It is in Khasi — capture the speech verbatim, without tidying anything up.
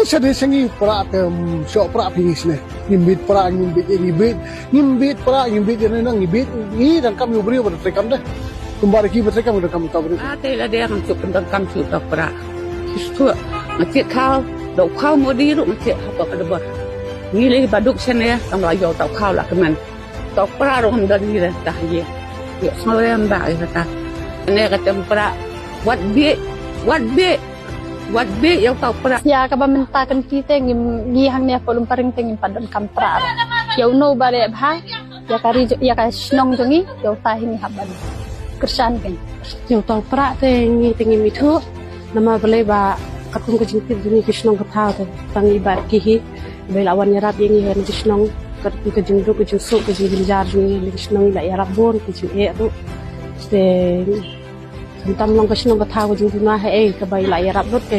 Sha de sha ngi pra te, mm, shoh pra phi ngi sne. Ngim bit pra, ngim bit, ngim bit, ngim bit pra, ngim bit ïa ne nang, ngim bit, ngi dang kam ïa u briew ba da treikam de. Kumba da ki ba treikam, dang kam ïa u briew. Ah, te la de ngam shu pyndonkam shuh uta u pra. Shu shu nga check khaw, da u khaw mo di ruh nga check ha ka debor. Ngi lei ba duk sha ne, kam la ïoh uta u khaw la kmen. Uta u pra ruh ngam don ngi da ta ye. Ïoh sngewrem ba ïa kata. Ne kata u pra. Wat bit, wat bit. Wat bit ïa uta u pra. Ïa kaba mynta kan ki te ngim, ngi hangne ha Pohlum Paring te ngim pat donkam pra. Ïa uno ba leh bha ïa ka ri, ïa ka shnong jong ngi, ïa uta hi ngi hap ban kyrshan kein. Ïa uta u pra te ngi te ngim ithuh. Namar balei ba katkum ka jingtip jong ngi ki shnong ka thaw te tang i Bah Ricky hi. Ba i la wan ïarap ïa ngi ha kane ka shnong, katkum ka jingduk ka jingsuk ka jingjynjar jong ngi ha kane ka shnong, i la ïarap bun ka jingeh ruh. Te khamtam long ka shnong ka thaw ka jingduna ha ei kaba i la ïarap lut ka